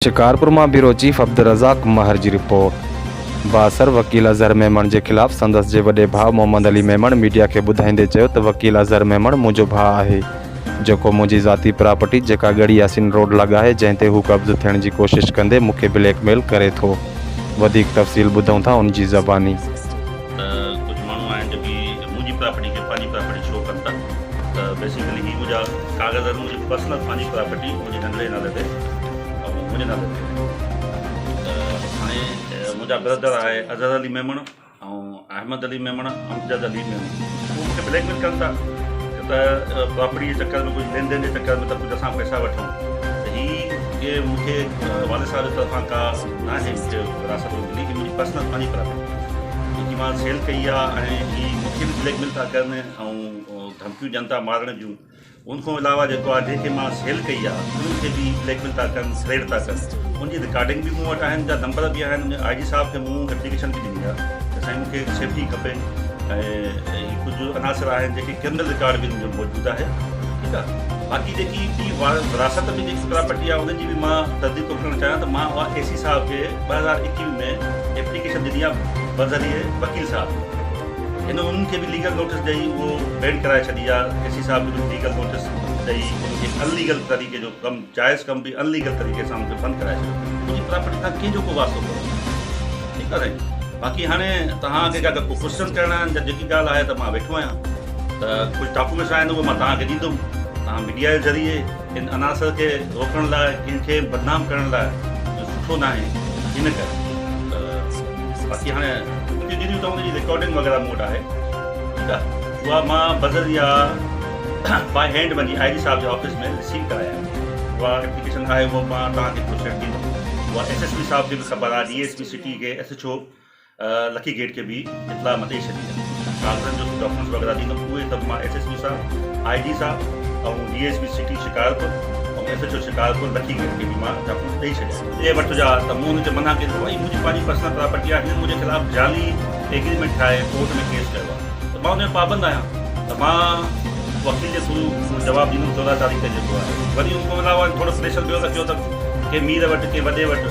شڪارپور مان bureau chief Abdul Razzaq مهر جي report. بااثر وڪيل اظهر ميمڻ جي خلاف سندس جي وڏي ڀاء محمد علي ميمڻ ميڊيا کي ٻڌائيندي چيو ته وڪيل اظهر ميمڻ منهنجو ڀاء آهي جيڪو منهنجي ذاتي پراپرٽي جيڪا ڳڙهي ياسين روڊ لڳ آهي جنهن تي هو قبض ٿيڻ جي ڪوشش ڪندي مون کي بليڪ ميل ڪري ٿو وڌيڪ تفصيل ٻڌون ٿا ان جي زباني. ته ڪجهه ماڻهو آهن جيڪي منهنجي پراپرٽي کي پنهنجي پراپرٽي شو ڪن ٿا ته بيسيڪلي هي منهنجا ڪاغذ آهن منهنجي پرسنل پنهنجي پراپرٽي منهنجي ننڍڙي نالي تي ۽ منهنجي نالي تي ته هاڻي منهنجا برادر آهي اظهر علي ميمڻ ۽ احمد علي ميمڻ امجد علي ميمڻ هو مونکي بليڪ ميل ڪن ٿا ته پراپرٽي جي چڪر ۾ ڪجهه لين دين جي چڪر ۾ ته ڪجهه اسان پئسا وٺون ته هي ڪي مونکي والد صاحب جي طرفان ڪا ناهي مونکي وراثت ۾ ملي هي منهنجي پرسنل پنهنجي پراپرٽي جيڪي مان سيل ڪئي آهي ۽ هي مونکي به بليڪ ميل ٿا ڪن ۽ ڌمڪيون ڏين ٿا مارڻ جون ان کان علاوه جيڪو آهي جنهن کي مان سيل ڪئي آهي انهن کي به بليڪ ميل ٿا ڪن ٿريٽ ٿا ڪن ان جي رڪارڊنگ به مون وٽ آهن جا نمبر به آهن ان آء جي صاحب کي مون ايپليڪيشن به ڏني آهي ته سائين مون کي سيفٽي کپي ۽ ڪجهه عناصر آهن جيڪي ڪرمنل رڪارڊ به ان جو موجود آهي ٺيڪ آهي باقي جيڪي ٻي وراثت ۾ جيڪي پراپرٽي آهي انهن جي به مان ترديد ٿو ڪرڻ چاهيان ته مان اها اي سي صاحب کي 2021 ۾ ايپليڪيشن ڏني آهي بذريعي وڪيل صاحب هن انهن کي به ليگل نوٽس ڏئي اهو بين ڪرائي ڇڏي آ، اي سي صاحب کي به ليگل نوٽس ڏئي ان کي ان ليگل طريقي جو ڪم جائز ڪم به ان ليگل طريقي سان ان کي بند ڪرائي ڇڏيو. منهنجي پراپرٽي سان ڪنهن جو ڪو واسطو ڪونهي. ٺيڪ آ سائين باقي هاڻي توهان کي اگر ڪو ڪوسچن ڪرڻا آهن يا جيڪي ڳالهه آهي ته مان ويٺو آهيان ته ڪجهه ڊاڪومينٽس آهن اهي مان توهان کي ڏيندم توهان ميڊيا جي ذريعي ان عناصر کي روڪڻ لاء ڪنهن کي بدنام ڪرڻ لاء اهو سٺو ناهي ان ڪري ته باقي هاڻي ڌمڪيون ڏنيون ته ان جي رڪارڊنگ وغيره مون وٽ آهي ٺيڪ آهي اها مان بذريعا باء هينڊ وڃي آء جي صاحب جي آفيس ۾ رسيو ڪرائي آيم اها ايپليڪيشن آهي اها مان توهان کي پروسيڊ ڏيندم اها ايس ايس پي صاحب کي به خبر آهي ڊي ايس پي سٽي کي ايس ايڇ او لکي گيٽ کي به اطلاع مان ڏئي ڇڏي آهي. ڪاغذن جو ڊاڪيومينٽس وغيره ڏيندم اهي سڀ مان ايس ايس پي صاحب، آء جي صاحب ۽ D S P city Shikarpur ۽ S H O Shikarpur Lakki gate کي به مان ڊاڪيومينٽس ڏئي ڇڏيا آهن. ڏي وٺ جا ته مون هن کي منع ڪئي ته بابا هي منهنجي پنهنجي پرسنل پراپرٽي آهي هنن منهنجي خلاف جعلي ايگريمينٽ ٺاهي ڪورٽ ۾ ڪيس ڪيو آهي ته مان ان جو پابند آهيان ته مان وڪيل جي ٿرو جواب ڏيندم 14 تاريخ تي جيڪو آهي وري ان کان علاوه ٿورو پريشر ٻيو رکيو ته ڪي مير وٽ ڪي وڏي وٽ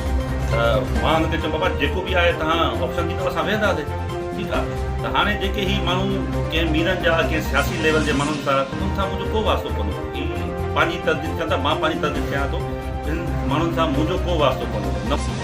ته مان هن کي چيم بابا جيڪو به آهي توهان آپشن ڏيندو اسان ويهنداسين ٺيڪ آهي ته هاڻي جيڪي هي ماڻهو ڪنهن ميرن جا ڪنهن سياسي ليول جي ماڻهن سان انهن سان منهنجو ڪو واسطو ڪونهي هي پنهنجي ترديد ڪن ٿا مان پنهنجي ترديد ڪيان ٿو انهن ماڻهن سان منهنجو ڪو واسطو ڪونهي نه.